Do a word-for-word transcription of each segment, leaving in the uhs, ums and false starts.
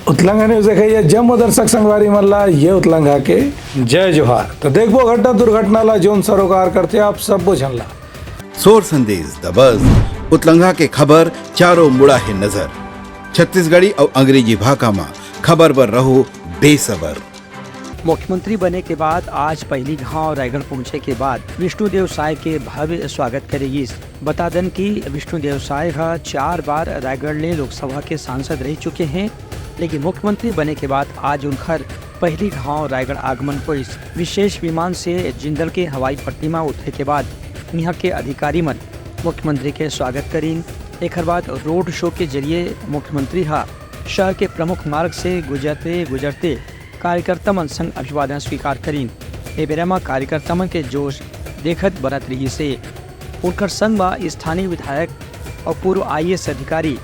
उतलंघा news देखइया जम्मो दर्शक संगवारी मन ला ये उतलंघा के जय जोहार। तो देखबो घटना दुर्घटना ला, जोन सरोकार करथे आप सब्बो झन ला। सोर संदेश दबस, उतलंघा के खबर चारों मुड़ा हे नजर। छत्तीसगढ़ी अउ अंग्रेजी भाखा म खबर बर रहो बेसबर। मुख्यमंत्री बने के बाद आज पहिली घांव रायगढ़ पहुंचे के बाद विष्णुदेव साय के भव्य स्वागत करे गिस। बता दन कि विष्णुदेव साय ह चार बार रायगढ़ ले लोकसभा के सांसद रह चुके हैं, लेकिन मुख्यमंत्री बने के बाद आज उनखर पहिली घांव रायगढ़ आगमन होइस। विशेष विमान से जिंदल के हवाई पट्टी म उतरे के बाद इहां के अधिकारी मन मुख्यमंत्री के स्वागत करिन। एखर बाद रोड शो के जरिए मुख्यमंत्री ह शहर के प्रमुख मार्ग से गुजरते गुजरते कार्यकर्ता मन संग अभिवादन स्वीकार करिन। ए बेरा म कार्यकर्ता मन के जोश देखत बनत रिहिस हे। उनकर संग म स्थानीय विधायक अउ पूर्व आईएएस अधिकारी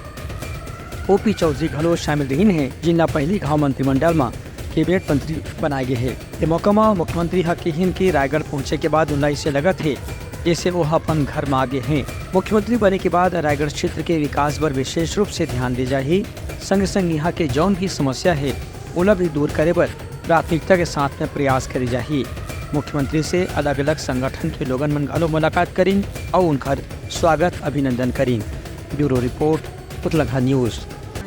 ओपी चौधरी घलो शामिल रहिन हे, जिनला पहिली घाव मंत्रिमंडल म कैबिनेट मंत्री बनाए गे हे। ए मौका म मुख्यमंत्री ह किहिन कि रायगढ़ पहुंचे के बाद उनला इसे लगत हे, जैसे वो ह अपन घर म आ गे हे। मुख्यमंत्री बने के बाद रायगढ़ क्षेत्र के विकास बर विशेष रूप से ध्यान दे जाही। संग संग यहाँ के जौन भी समस्या हे, ओला भी दूर करे बर प्राथमिकता के साथ में प्रयास करे जाही। मुख्यमंत्री से अलग-अलग संगठन के लोगन मन घलो मुलाकात करिन अउ उनकर स्वागत अभिनंदन करिन। ब्यूरो रिपोर्ट, उतलंघा न्यूज।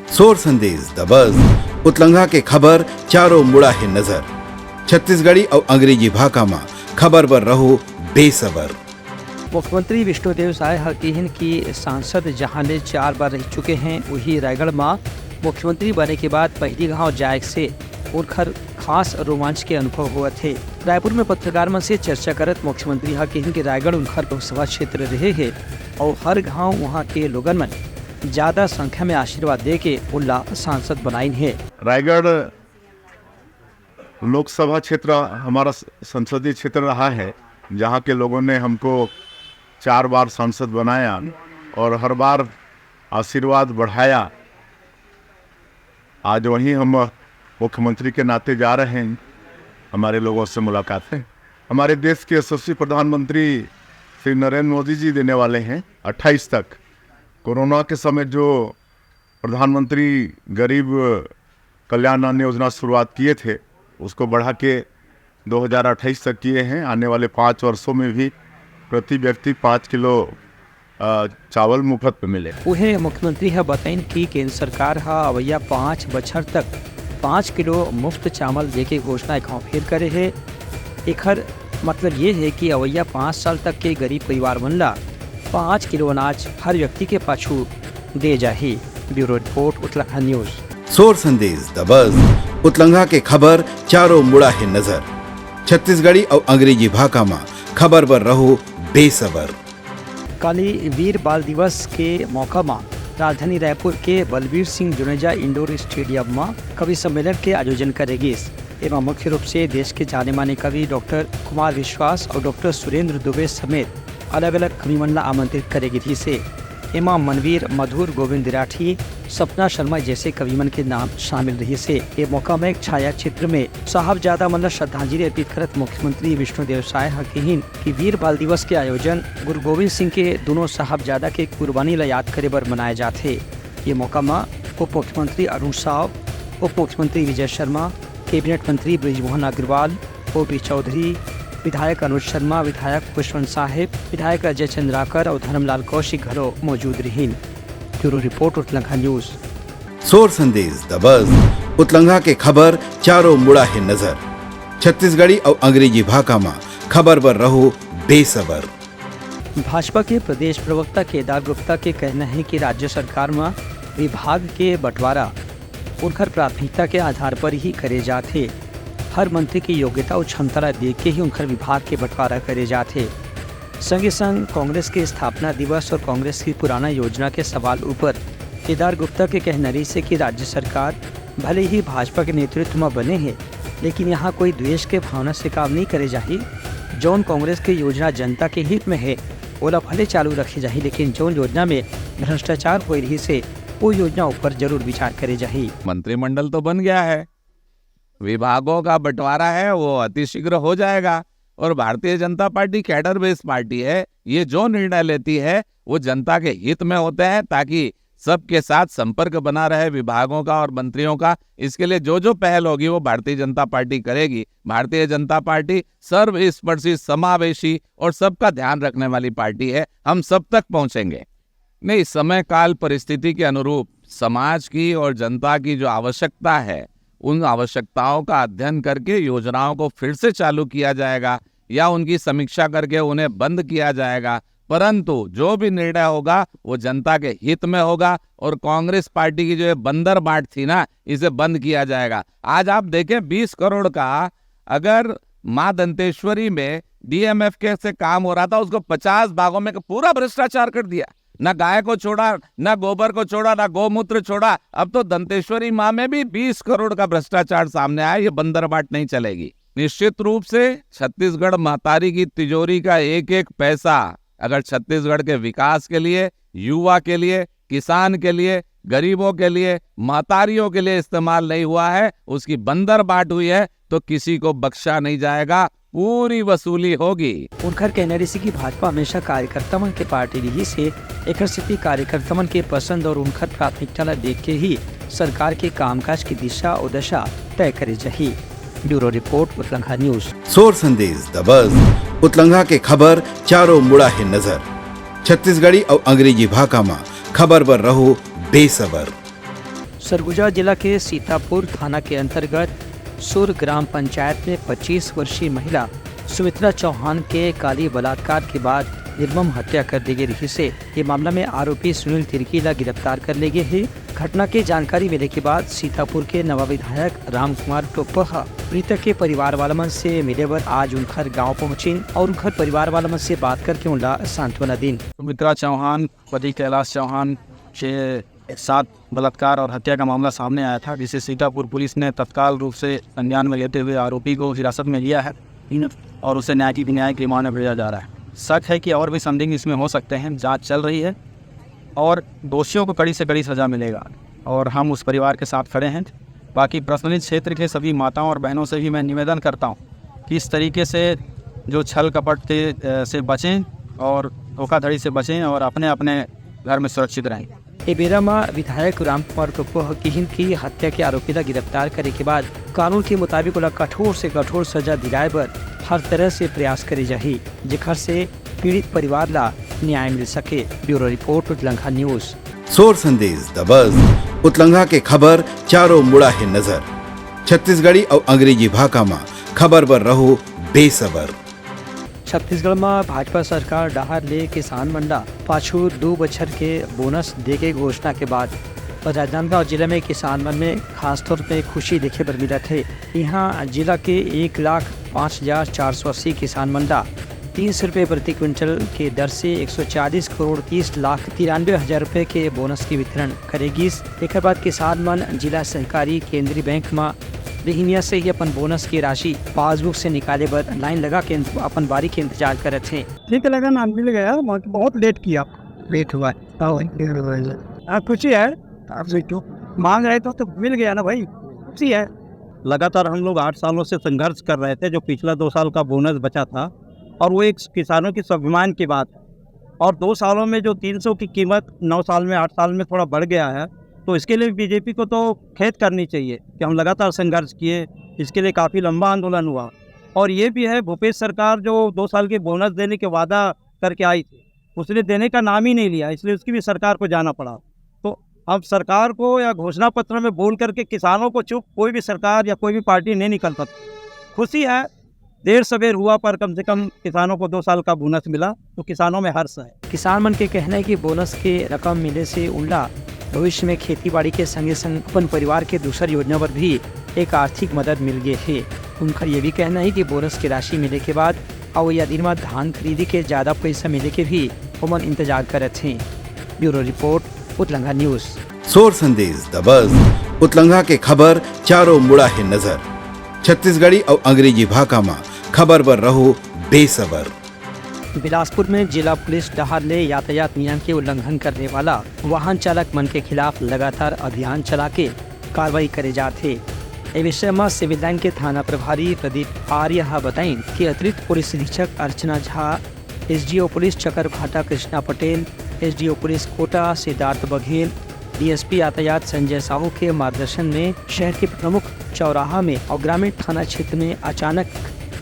सोर संदेश दबस, उतलंघा के खबर चारों मुड़ा हे नजर। छत्तीसगढ़ी अउ अंग्रेजी भाखा म खबर बर रहो बेसबर। मुख्यमंत्री विष्णुदेव साय ह किहिन कि सांसद जहां ले चार बार रह चुके हैं, वही रायगढ़ म मुख्यमंत्री बने के बाद पहिली घांव जाए से उनखर खास रोमांच के अनुभव होवत हे। रायपुर में पत्रकार मन से चर्चा करत मुख्यमंत्री ह किहिन कि रायगढ़ उनखर लोकसभा क्षेत्र रहे हे अउ हर घांव वहां के लोगन मन ज्यादा संख्या में आशीर्वाद दे के उनला सांसद बनाइन हे। रायगढ़ लोकसभा क्षेत्र हमारा स-, संसदीय क्षेत्र रहा है, जहाँ के लोगों ने हमको चार बार सांसद बनाया और हर बार आशीर्वाद बढ़ाया। आज वहीं हम मुख्यमंत्री के नाते जा रहे हैं, हमारे लोगों से मुलाकात है। हमारे देश के यशस्वी प्रधानमंत्री श्री नरेंद्र मोदी जी देने वाले हैं अट्ठाईस तक। कोरोना के समय जो प्रधानमंत्री गरीब कल्याण अन्न योजना शुरुआत किए थे, उसको बढ़ा के दो हज़ार अट्ठाईस तक किए हैं। आने वाले पाँच वर्षों में भी प्रति व्यक्ति पाँच किलो, अ, चावल मुफ्त में मिले। उहे मुख्यमंत्री ह बताइन कि केंद्र सरकार ह अवइया पाँच बछर तक पाँच किलो मुफ्त चावल देके घोषणा एक घांव फेर करे हे। एखर मतलब ये हे कि अवइया पाँच साल तक के गरीब परिवार मन ला पाँच किलो अनाज हर व्यक्ति के पाछू दे जाही। ब्यूरो रिपोर्ट, उतलाखंड न्यूज। सोर संदेश दबस, उतलंघा के खबर चारों मुड़ा हे नजर। छत्तीसगढ़ी अउ अंग्रेजी भाखा म खबर बर रहो बेसबर। काली वीर बाल दिवस के मौका म राजधानी रायपुर के बलबीर सिंह जुनेजा इंडोर स्टेडियम म कवि सम्मेलन के आयोजन करे गिस। एमा मुख्य रूप से देश के जाने माने कवि डॉक्टर कुमार विश्वास अउ डॉक्टर सुरेंद्र दुबे समेत अलग-अलग कवि मन ला आमंत्रित करे गिस हे। एमा मनवीर मधुर, गोविंद राठी, सपना शर्मा जैसे कवि मन के नाम शामिल रहिस हे। ए मौका म एक छायाचित्र में साहबजादा मन ला श्रद्धांजलि अर्पित करत मुख्यमंत्री विष्णुदेव साय ह किहिन कि वीर बाल दिवस के आयोजन गुरु गोविंद सिंह के दुनों साहबजादा के कुर्बानी ला याद करे बर मनाए जाथे। ये मौका म उप मुख्यमंत्री अरुण साव, उप मुख्यमंत्री विजय शर्मा, कैबिनेट मंत्री बृजमोहन अग्रवाल, ओपी चौधरी, विधायक अनुज शर्मा, विधायक पुष्पवंत साहेब, विधायक अजय चंद्राकर अउ धर्मलाल कौशिक घलो मौजूद रिहिन। ब्यूरो रिपोर्ट, उतलंघा न्यूज। सोर संदेश दबस, उतलंघा के खबर चारों मुड़ा हे नजर। छत्तीसगढ़ी अउ अंग्रेजी भाखा म खबर बर रहो बेसबर। भाजपा के प्रदेश प्रवक्ता केदार गुप्ता के कहना हे कि राज्य सरकार म विभाग के बंटवारा उनखर प्राथमिकता के आधार पर ही करे जात हे। हर मंत्री के योग्यता अउ क्षमता ला देख के ही उनखर विभाग के बंटवारा करे जात हे। संगे संग कांग्रेस के स्थापना दिवस अउ कांग्रेस की पुराना योजना के सवाल ऊपर केदार गुप्ता के कहना रहिस हे कि राज्य सरकार भले ही भाजपा के नेतृत्व म बने हे, लेकिन यहाँ कोई द्वेष के भावना से काम नइ करे जाही। जौन कांग्रेस के योजना जनता के हित में हे, ओला भले चालू रखे जाही, लेकिन जौन योजना में भ्रष्टाचार होए रहिस हे, वो योजना ऊपर जरूर विचार करे जाही। मंत्रिमंडल तो बन गया है, विभागों का बंटवारा है, वो अतिशीघ्र हो जाएगा। और Bharatiya Janata party cadre based party है, ये जो निर्णय लेती है, वो जनता के हित में होते हैं, ताकि सबके साथ संपर्क बना रहे विभागों का और मंत्रियों का। इसके लिए जो जो पहल होगी, वो भारतीय जनता पार्टी करेगी। भारतीय जनता पार्टी सर्वस्पर्शी, समावेशी और सबका ध्यान रखने वाली पार्टी है। हम सब तक पहुंचेंगे। नहीं, समय काल परिस्थिति के अनुरूप समाज की और जनता की जो आवश्यकता है, उन आवश्यकताओं का अध्ययन करके योजनाओं को फिर से चालू किया जाएगा या उनकी समीक्षा करके उन्हें बंद किया जाएगा, परंतु जो भी निर्णय होगा, वो जनता के हित में होगा। और कांग्रेस पार्टी की जो ये बंदर बाट थी ना, इसे बंद किया जाएगा। आज आप देखें, बीस करोड़ का अगर माँ दंतेश्वरी में डीएमएफ के से काम हो रहा था, उसको पचास भागों में पूरा भ्रष्टाचार कर दिया। ना गाय को छोड़ा, ना गोबर को छोड़ा, ना गौमूत्र छोड़ा। अब तो दंतेश्वरी माँ में भी बीस करोड़ का भ्रष्टाचार सामने आया। ये बंदर बाट नहीं चलेगी। निश्चित रूप से छत्तीसगढ़ महतारी की तिजोरी का एक एक पैसा अगर छत्तीसगढ़ के विकास के लिए, युवा के लिए, किसान के लिए, गरीबों के लिए, महतारियों के लिए इस्तेमाल नहीं हुआ है, उसकी बंदर बाट हुई है, तो किसी को बख्शा नहीं जाएगा, पूरी वसूली होगी। उनकर कहना रहिसे कि भाजपा हमेशा कार्यकर्ता मन के पार्टी रहिस हे, एखर सेती कार्यकर्ता मन के पसंद और उनकर प्राथमिकता ला देख के ही सरकार के कामकाज की दिशा और दशा तय करे जाही। ब्यूरो रिपोर्ट, उतलंघा न्यूज। सोर संदेश दबस, उतलंघा के खबर चारों मुड़ा हे नजर। छत्तीसगढ़ी अउ अंग्रेजी भाखा म खबर बर रहो बेसबर। सरगुजा जिला के सीतापुर थाना के अंतर्गत सुर ग्राम पंचायत में पच्चीस वर्षीय महिला सुमित्रा चौहान के काली बलात्कार के बाद निर्मम हत्या कर दे गे रिहिस हे। ये मामला में आरोपी सुनील तिर्की ला गिरफ्तार कर ले गे हे। घटना के जानकारी मिले के बाद सीतापुर के नवा विधायक राम कुमार टोप्पो ह मृतक के परिवार वाला मन से मिले बर आज उनखर गांव पहुंचिन और उनखर परिवार वाला मन से बात करके उनला सांत्वना दिन। सुमित्रा चौहान पति कैलाश चौहान के साथ बलात्कार और हत्या का मामला सामने आया था, जिसे सीतापुर पुलिस ने तत्काल रूप से संज्ञान में लेते हुए आरोपी को हिरासत में लिया है और उसे न्यायिक न्यायिक रिमांड में भेजा जा रहा है। शक है कि और भी संदिग्ध इसमें हो सकते हैं, जांच चल रही है और दोषियों को कड़ी से कड़ी सजा मिलेगा और हम उस परिवार के साथ खड़े हैं। बाकी पर्सनली क्षेत्र के सभी माताओं और बहनों से भी मैं निवेदन करता हूँ कि इस तरीके से जो छल कपट के, अ, से बचें और धोखाधड़ी से बचें और अपने अपने घर में सुरक्षित रहें। ए बेरा म विधायक राम कुमार टोप्पो ह किहिन कि हत्या के आरोपी ला गिरफ्तार करे के बाद कानून के मुताबिक ओला कठोर से कठोर सजा दिलाए बर हर तरह से प्रयास करे जाही, जेखर से पीड़ित परिवार ला न्याय मिल सके। ब्यूरो रिपोर्ट, उतलंघा न्यूज। सोर संदेश दबस, उतलंघा के खबर चारों मुड़ा हे नजर। छत्तीसगढ़ी अउ अंग्रेजी भाखा म खबर बर रहो बेसबर। छत्तीसगढ़ म भाजपा सरकार डहार ले किसान मन ला पाछू दू बछर के बोनस दे के घोषणा के बाद राजनांदगांव जिला में किसान मन में खासतौर पे खुशी देखे बर मिलत हे। इहां जिला के एक लाख पाँच हजार चार सौ अस्सी किसान मन ला तीन सौ रुपये प्रति क्विंटल के दर से एक सौ चालीस करोड़ तीस लाख तिरानवे हजार रुपये के बोनस के वितरण करे गिस। एकर बाद किसान मन जिला सहकारी केंद्रीय बैंक म बिहिनिया से ही अपन बोनस की राशि पासबुक से निकाले बर लाइन लगा के अपन बारी के इंतजार करत हे। ठीक लगा ना, मिल गया, मगर बहुत लेट किया। लेट हुआ है। हाँ भाई, लेट हुआ है। हाँ, खुशी है। आप भी तो मांग रहे थे तो मिल गया ना भाई, खुशी है। लगातार हम लोग आठ सालों से संघर्ष कर रहे थे, जो पिछला दो साल का बोनस बचा था और वो एक किसानों की स्वाभिमान की बात है। और दो सालों में जो तीन सौ की कीमत नौ साल में, आठ साल में थोड़ा बढ़ गया है, तो इसके लिए बीजेपी को तो खेद करनी चाहिए कि हम लगातार संघर्ष किए, इसके लिए काफ़ी लंबा आंदोलन हुआ। और ये भी है, भूपेश सरकार जो दो साल के बोनस देने के वादा करके आई थी, उसने देने का नाम ही नहीं लिया, इसलिए उसकी भी सरकार को जाना पड़ा। तो अब सरकार को या घोषणा पत्र में बोल करके किसानों को चुप कोई भी सरकार या कोई भी पार्टी नहीं निकल सकती। खुशी है, देर सवेर हुआ, पर कम से कम किसानों को दो साल का बोनस मिला, तो किसानों में हर्ष है। किसान मन के कहना है कि बोनस के रकम मिले से उनला भविष्य में खेती बाड़ी के संगे संग अपन परिवार के दूसर योजना पर भी एक आर्थिक मदद मिल गे हे। उनकर ये भी कहना है कि बोनस के राशि मिले के बाद अवइया दिन म धान खरीदी के ज्यादा पैसा मिले के भी ओमन इंतजार करत हें। ब्यूरो रिपोर्ट, उतलंघा न्यूज। सोर संदेश दबस, उतलंघा के खबर चारों मुड़ा हे नजर। छत्तीसगढ़ी अउ अंग्रेजी भाखा म खबर बर रहो बेसबर। बिलासपुर में जिला पुलिस डहार ले यातायात नियम के उल्लंघन करने वाला वाहन चालक मन के खिलाफ लगातार अभियान चला के कार्रवाई करे जात हे। ए विषय म सिविल लाइन के थाना प्रभारी प्रदीप आर्य ह बताइन कि अतिरिक्त पुलिस अधीक्षक Archana Jha, SDO police Chakarbhata Krishna Patel, SDO police Kota Siddharth Baghel, DSP यातायात संजय साहू के मार्गदर्शन में शहर के प्रमुख चौराहा में और ग्रामीण थाना क्षेत्र में अचानक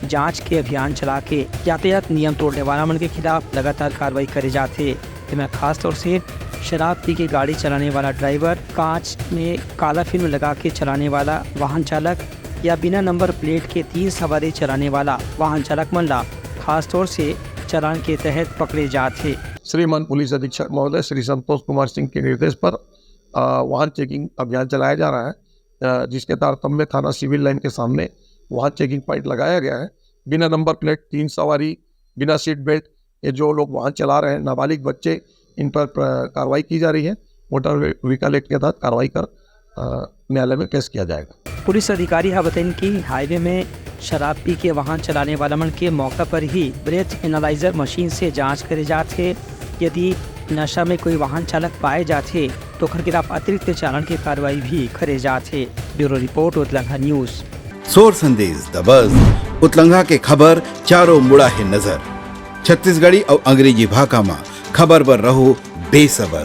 जांच के अभियान चला के यातायात नियम तोड़ने वाला मन के खिलाफ लगातार कार्रवाई करे जाथे। एमा खासतौर से शराब पी के गाड़ी चलाने वाला ड्राइवर, कांच में काला फिल्म लगा के चलाने वाला वाहन चालक या बिना नंबर प्लेट के तीन सवारी चलाने वाला वाहन चालक मन ला खासतौर से चालान के तहत पकड़े जात हे। श्रीमान पुलिस अधीक्षक महोदय श्री संतोष कुमार सिंह के निर्देश पर, अ, वाहन चेकिंग अभियान चलाया जा रहा है, अ, जिसके तारतम्य थाना सिविल लाइन के सामने वाहन चेकिंग पॉइंट लगाया गया है। बिना नंबर प्लेट, तीन सवारी, बिना सीट बेल्ट, ये जो लोग वाहन चला रहे हैं, नाबालिग बच्चे, इन पर प्र-, कार्रवाई की जा रही है। मोटर व्हीकल एक्ट के तहत कार्रवाई कर, अ, न्यायालय में पेश किया जाएगा। पुलिस अधिकारी ह बतइन कि हाईवे में शराब पी के वाहन चलाने वाला मन के मौका पर ही ब्रेथ एनालाइजर मशीन से जांच करे जात हे। यदि नशा में कोई वाहन चालक पाए जात हे, तो ओकर खिलाफ अतिरिक्त चालान के कार्रवाई भी करे जात हे। ब्यूरो रिपोर्ट, उतलंघा न्यूज। सोर संदेश दबस, उतलंघा के खबर चारों मुड़ा हे नजर। छत्तीसगढ़ी अउ अंग्रेजी भाखा म खबर बर रहो बेसबर।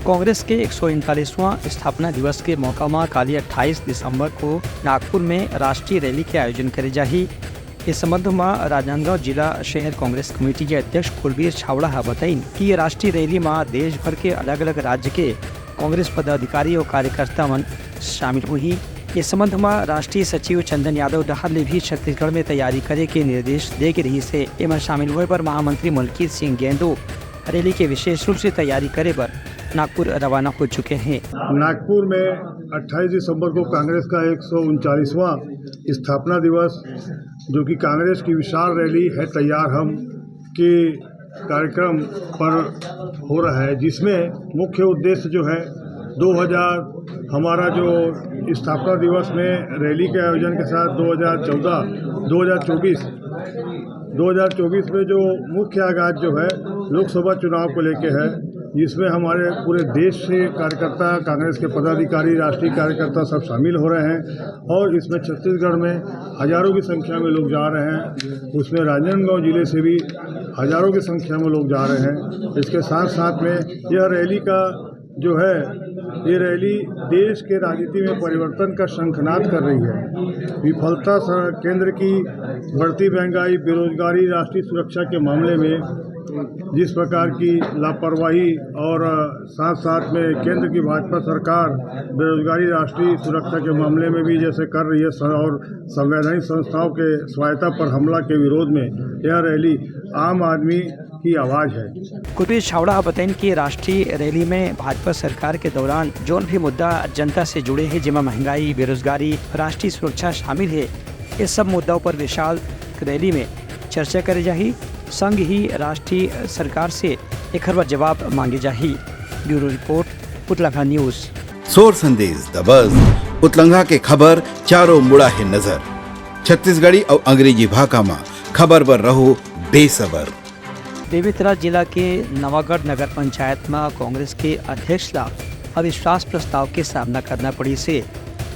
कांग्रेस के एक सौ उनतालीसवां स्थापना दिवस के मौका म काली अट्ठाईस दिसंबर को नागपुर में राष्ट्रीय रैली के आयोजन करे जाही। इस संबंध म राजनांदगांव जिला शहर कांग्रेस कमेटी के अध्यक्ष कुलबीर छावड़ा ह बताइन कि ये राष्ट्रीय रैली म देश भर के अलग-अलग राज्य के कांग्रेस पदाधिकारी और कार्यकर्ता मन शामिल होही। ये संबंध म राष्ट्रीय सचिव चंदन यादव डहार ले भी छत्तीसगढ़ में तैयारी करे के निर्देश दे के रहिस हे। एमा शामिल होए बर महामंत्री मलकीत सिंह गैंदो रैली के विशेष रूप से तैयारी करे बर नागपुर रवाना हो चुके हैं। नागपुर में अट्ठाईस दिसंबर को कांग्रेस का एक सौ उनचालीसवां स्थापना दिवस, जो कि कांग्रेस की विशाल रैली है तैयार हम के कार्यक्रम पर हो रहा है, जिसमें मुख्य उद्देश्य जो है दो हज़ार, हमारा जो स्थापना दिवस में रैली के आयोजन के साथ दो हज़ार चौदह, दो हज़ार चौबीस, दो हज़ार चौबीस में जो मुख्य आगाज जो है लोकसभा चुनाव को लेके है, जिसमें हमारे पूरे देश से कार्यकर्ता, कांग्रेस के पदाधिकारी, राष्ट्रीय कार्यकर्ता सब शामिल हो रहे हैं और इसमें छत्तीसगढ़ में हजारों की संख्या में लोग जा रहे हैं। उसमें राजनांदगांव जिले से भी हजारों की संख्या में लोग जा रहे हैं। इसके साथ साथ में यह रैली का जो है, ये रैली देश के राजनीति में परिवर्तन का शंखनाद कर रही है। विफलता स-, केंद्र की, बढ़ती महंगाई, बेरोजगारी, राष्ट्रीय सुरक्षा के मामले में जिस प्रकार की लापरवाही और, अ, साथ साथ में केंद्र की भाजपा सरकार बेरोजगारी, राष्ट्रीय सुरक्षा के मामले में भी जैसे कर रही है स-, और संवैधानिक संस्थाओं के स्वायत्ता पर हमला के विरोध में यह रैली आम आदमी की आवाज है। कुलबीर छावड़ा ह बतइन कि राष्ट्रीय रैली में भाजपा सरकार के दौरान जोन भी मुद्दा जनता से जुड़े हे, जेमा महंगाई, बेरोजगारी, राष्ट्रीय सुरक्षा शामिल हे, ये सब मुद्दा पर विशाल रैली में चर्चा करे जाही। संग ही राष्ट्रीय सरकार से एखर बर जवाब मांगे जाही। ब्यूरो रिपोर्ट, उतलंघा न्यूज। सोर संदेश दबस, उतलंघा के खबर चारों मुड़ा हे नजर। छत्तीसगढ़ी अउ अंग्रेजी भाखा म खबर बर रहो बेसबर। बेमेतरा जिला के नवागढ़ नगर पंचायत म कांग्रेस के अध्यक्ष ला अविश्वास प्रस्ताव के सामना करना पड़िस हे।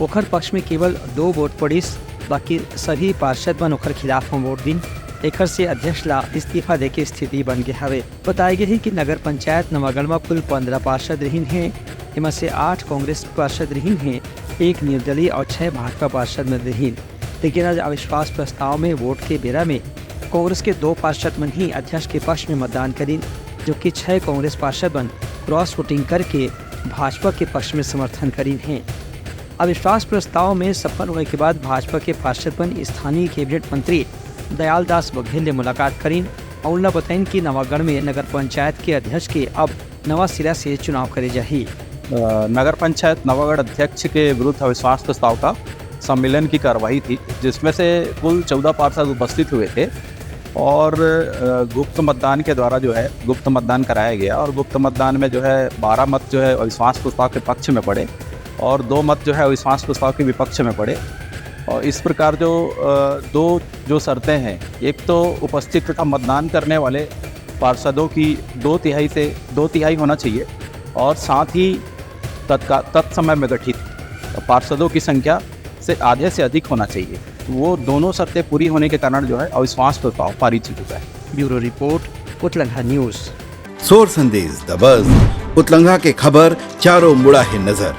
ओखर पक्ष में केवल दो वोट पड़िस, बाकी सभी पार्षद मन ओखर खिलाफ म वोट दिन। एखर से अध्यक्ष ला इस्तीफा देके स्थिति बन गे हवे। बताए गे हे कि नगर पंचायत नवागढ़ म कुल पंद्रह पार्षद रहिन हे, एमा से आठ कांग्रेस पार्षद रहिन हे, एक निर्दलीय और छह भाजपा पार्षद मन रहिन। लेकिन आज अविश्वास प्रस्ताव में वोट के बेरा में कांग्रेस के दो पार्षद मन ही अध्यक्ष के पक्ष में मतदान करिन, जबकि छह कांग्रेस पार्षद मन क्रॉस वोटिंग करके भाजपा के पक्ष में समर्थन करिन हे। अविश्वास प्रस्ताव में सफल होए के बाद भाजपा के पार्षद मन स्थानीय कैबिनेट मंत्री दयालदास बघेल ले मुलाकात करिन और उनला बताइन कि नवागढ़ में नगर पंचायत के अध्यक्ष के अब नवा सिरा से चुनाव करे जाही। अ, नगर पंचायत नवागढ़ अध्यक्ष के विरुद्ध अविश्वास प्रस्ताव का सम्मेलन की कार्यवाही थी, जिसमें से कुल चौदह पार्षद उपस्थित हुए थे और, अ, गुप्त मतदान के द्वारा जो है गुप्त मतदान कराया गया और गुप्त मतदान में जो है बारह मत जो है अविश्वास प्रस्ताव के पक्ष में पड़े और दो मत जो है अविश्वास प्रस्ताव के विपक्ष में पड़े। और इस प्रकार जो, अ, दो जो शर्तें हैं, एक तो उपस्थित तथा मतदान करने वाले पार्षदों की दो तिहाई से, दो तिहाई होना चाहिए और साथ ही तत्का-, तत्समय में गठित पार्षदों की संख्या से आधे से अधिक होना चाहिए। वो दोनों शर्तें पूरी होने के कारण जो है अविश्वास प्रस्ताव पारित हो चुका है। ब्यूरो रिपोर्ट, उतलंघा न्यूज। सोर संदेश दबस, उतलंघा के खबर चारों मुड़ा हे नजर।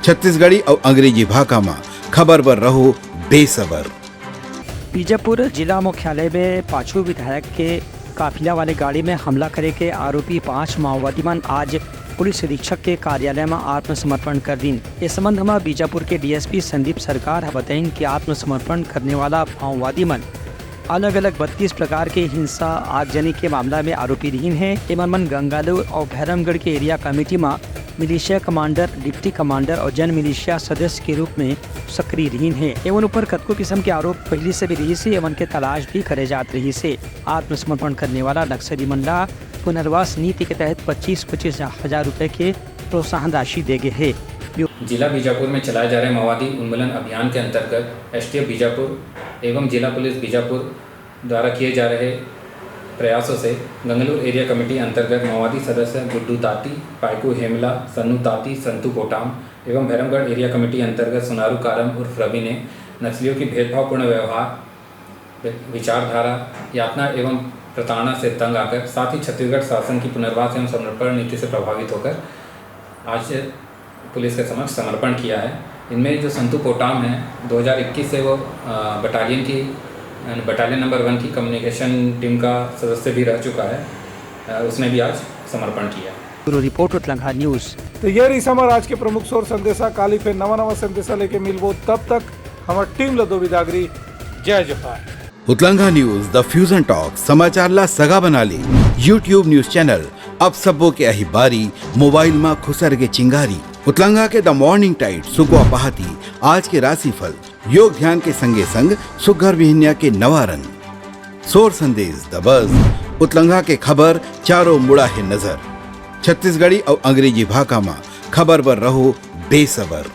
छत्तीसगढ़ी अउ अंग्रेजी भाखा म खबर बर रहो बेसबर। बीजापुर जिला मुख्यालय में पाछू विधायक के काफिला वाले गाड़ी में हमला करे के आरोपी पांच माओवादी मन आज पुलिस अधीक्षक के कार्यालय में आत्मसमर्पण कर दीन। इस संबंध में बीजापुर के डीएसपी संदीप सरकार ह बताइन कि आत्मसमर्पण करने वाला माओवादी मन अलग-अलग बत्तीस प्रकार के हिंसा आगजनी के मामला में आरोपी रहिन हे। एमन मन गंगालूर अउ भैरमगढ़ के एरिया कमेटी म मिलिशिया कमांडर, डिप्टी कमांडर अउ जन मिलिशिया सदस्य के रूप में सक्रिय रहिन हे। एमन ऊपर कतको किस्म के आरोप पहिली से भी रहिस हे। एमन के तलाश भी करे जात रहिस हे। आत्मसमर्पण करने वाला नक्सली मन ला पुनर्वास नीति के तहत पच्चीस पच्चीस हजार रुपए के प्रोत्साहन राशि दे गे हे। जिला बीजापुर में चलाए जा रहे माओवादी उन्मूलन अभियान के अंतर्गत एसटीएफ बीजापुर एवं जिला पुलिस बीजापुर द्वारा किए जा रहे प्रयासों से गंगलूर एरिया कमेटी अंतर्गत माओवादी सदस्य गुड्डू ताती, पायकू हेमला, सन्नू ताती, संतू पोटाम एवं भैरमगढ़ एरिया कमेटी अंतर्गत सोनारू कारम उर्फ रवि ने नक्सलियों की भेदभावपूर्ण व्यवहार, विचारधारा, यातना एवं प्रताड़ना से तंग आकर साथ ही छत्तीसगढ़ शासन की पुनर्वास एवं समर्पण नीति से प्रभावित होकर आज पुलिस के समक्ष समर्पण किया है। इनमें जो संतू पोटाम है, दो हज़ार इक्कीस से वो अ, बटालियन की यानी बटालियन नंबर वन की कम्युनिकेशन टीम का सदस्य भी रह चुका है। अ, उसने भी आज समर्पण किया। ब्यूरो रिपोर्ट, उतलंघा न्यूज। तो ये रही हमर आज के प्रमुख सोर संदेशा। काली फिर नवा नवा संदेशा लेके मिलबो, तब तक हमर टीम ल दो बिदागरी। जय जोहार। उतलंघा न्यूज, द फ्यूजन टॉक, समाचार ला सगा बना ले। YouTube न्यूज चैनल, अब सबो के आही बारी, मोबाइल मा खुसर के चिंगारी। उतलंघा के द मॉर्निंग टाइड, सुकवा पहाती, आज के राशिफल, योग ध्यान के संगे संग सुग्घर बिहनिया के नवा रंग। सोर संदेश, द बज, उतलंघा के खबर, चारों मुड़ा हे नजर। छत्तीसगढ़ी अउ अंग्रेजी भाखा मा खबर बर रहो बेसबर।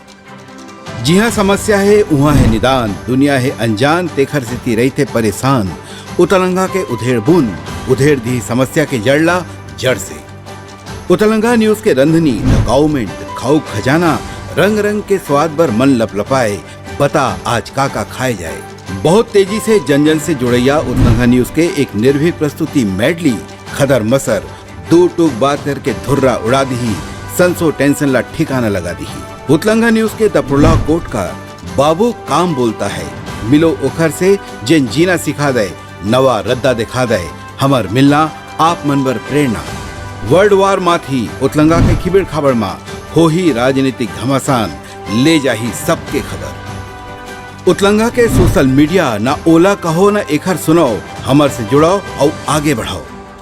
जिहाँ समस्या हे, उहाँ हे निदान, दुनिया हे अनजान, तेखर सेती रहिथे परेशान। उतलंघा के उधेड़ बुन, उधेड़ दिही समस्या के जड़ ला जड़ से। उतलंघा न्यूज के रंधनी, द गाउमेंट, खाऊ खजाना, रंग रंग के स्वाद बर मन लपलपाए, बता आज का का खाए जाए। बहुत तेजी से जन जन से जुड़ैया उतलंघा न्यूज के एक निर्भीक प्रस्तुति मेडली, खदर मसर, दू टूक बात करके धुर्रा उड़ा दिही, संसो टेंशन ला ठिकाना लगा दिही। उतलंघा न्यूज के द प्रोलॉग कोट का बाबू काम बोलता है, मिलो ओखर से जेन जीना सिखा दे, नवा रद्दा दिखा दे, हमर मिलना आप मन बर प्रेरणा। वर्ल्ड वार माथी उतलंघा के खिबेड़ खाबड़ मा होही राजनीतिक घमासान, ले जाही सबके खबर। उतलंघा के सोशल मीडिया ना ओला कहो ना एखर सुनाओ, हमर से जुड़ाओ अउ आगे बढ़ाओ।